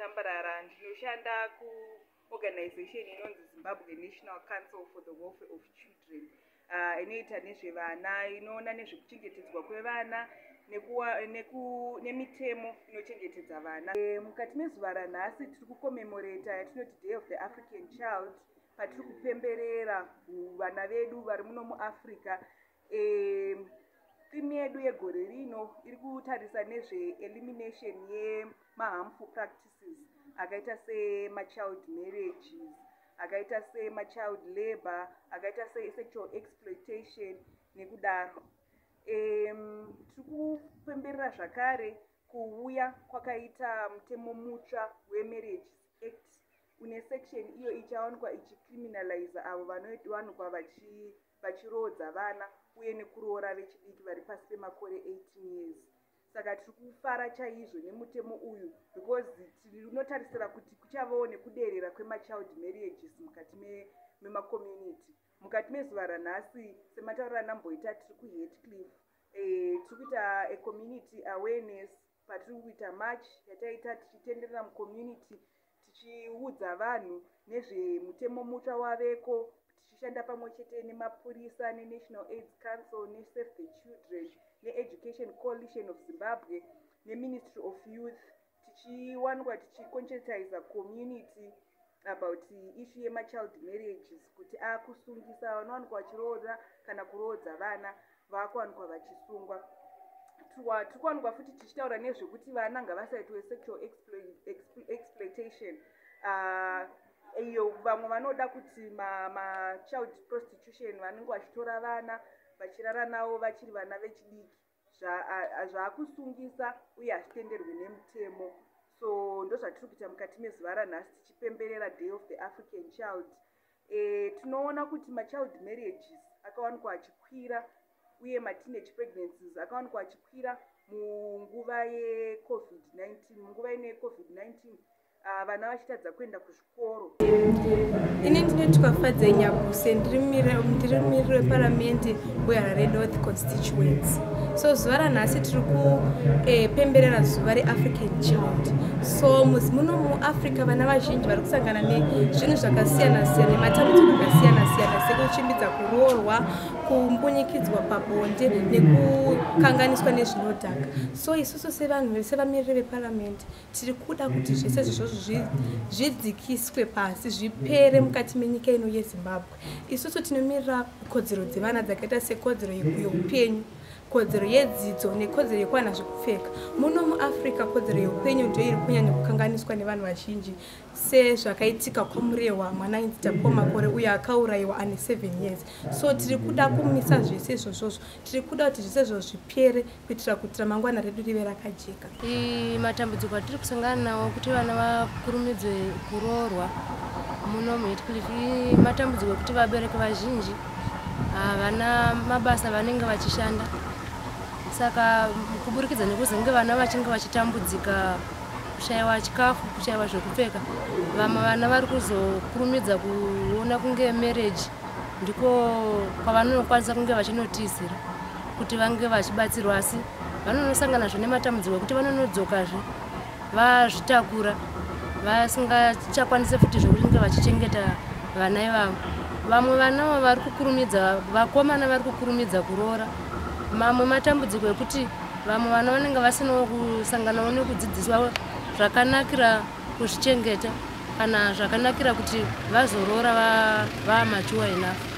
Tambarara. Ndinoshanda kuorganization inonzi Zimbabwe National Council for the Welfare of Children, inoita nezvevana, inoona nezvekuchengetedzwa kwevana nemitemo inochengetedza vana. Mukati mezuva ranhasi tiri kucommemorata yatinoti Day of the African Child, patiri kupemberera vana vedu vari muno muAfrica. Theme yedu yegore rino iri kutarisa nezveelimination yemaharmful practices akaita semachild marriages, akaita semachild labor, akaita sesexual exploitation nekudaro. Tiri kupemberera zvakare kuuya kwakaita mutemo mutsva weMarriages Act, une section iyo ichawanikwa ichicriminaliza avo vanowanikwa vachiroodza vana uye nekuroora vechidiki vari pasi pemakore 18 years. Saka tiri kufara chaizvo nemutemo uyu because tinotarisira kuti kuchavawo nekuderera kwemachild marriages mukati memacommunity. Mukati mezuva ranhasi, sematauriro andamboita, tiri kuHatcliffe, tiri kuita acommunity awareness patiri kuita march yataita tichitenderera mucommunity, tichiudza vanhu nezvemutemo mutsva waveko, tichishanda pamwe chete nemapurisa, neNational AIDS Council, neSave the Children, neEducation Coalition of Zimbabwe, neMinistry of Youth, tichiwanikwa tichiconscientiza community about issue yemachild marriages, kuti akusungisa. Vanowanikwa vachiroora kana kuroodza vana vakuwanikwa vachisungwa. Tiri kuwanikwa futi tichitaura nezvekuti vana ngavasaitwe sexual exploitation, iyo vamwe vanoda kuti machild prostitution, vanenge vachitora vana vachirara navo vachiri vana vechidiki. Zvaakusungisa uye hazvitenderwi nemutemo. So ndozvatiri kuita mukati mezuva ranhasi tichipemberera Day of the African Child. Tinoona kuti machild marriages akawanikwa achikwira uye mateenage pregnancies akawanikwa achikwira munguva yeCOVID-19. Munguva ino yeCOVID-19, vana vachitadza kuenda kuzvikoro. Ini ndinoitwa Fadzai Nyabuse, ndiri mumiriri weparamende weHarare North constituency. So zuva ranhasi tiri kupemberera zuva reAfrican Child. So muno muAfrica vana vazhinji vari kusangana nezvinhu zvakasiyana siyana nematambudziko akasiyana siyana, sekuchimbidza kuroorwa, kumbunyikidzwa pabonde nekukanganiswa nezvinodhaka. So isusu sevanhu, sevamiriri veparamende, tiri kuda kuti zvese izvozvo zvidzikiswe pasi, zvipere mukati menyika ino yeZimbabwe. Isusu tinomirira kodzero dzevana dzakaita sekodzero yeupenyu, kodzero yedzidzo nekodzero yekuwana zvekupfeka. Muno muAfrica kodzero yeupenyu ndo iri kunyanya kukanganiswa nevanhu vazhinji, sezvakaitika kwaMurehwa, mwana ainzi Tapiwa Makore uyo akaurayiwa ane 7 years. So tiri kuda kumisa zvese izvozvozvo. Tiri kuda kuti zvese izvozvo zvipere kuitira kuti ramangwana redu rive rakajeka. Matambudziko atiri kusangana nawo kuti vana vakurumidze kuroorwa muno muHatcliffe, matambudziko ekuti vabereki vazhinji havana mabasa vanenge vachishanda. Saka kuburikidza nekuzenge vana vachinge vachitambudzika, kushayiwa chikafu, kushayiwa zvekupfeka, vamwe vana vari kuzokurumidza kuona kunge marriage ndiko kwavanokwanisa kunge vachinotizira kuti vange vachibatsirwa. Asi vanonosanganazve nematambudziko ekuti vanonodzokazve vazvitakura, vasingachakwanisi futi zvokunge vachichengeta vana ivavo. Vamwe vanavo vari kukurumidza, vakomana vari kukurumidza kuroora. Mamwe matambudziko ekuti vamwe vana vanenge vasinawo kusanganawo nekudzidziswa zvakanakira kuzvichengeta kana zvakanakira kuti vazoroora vamature enough.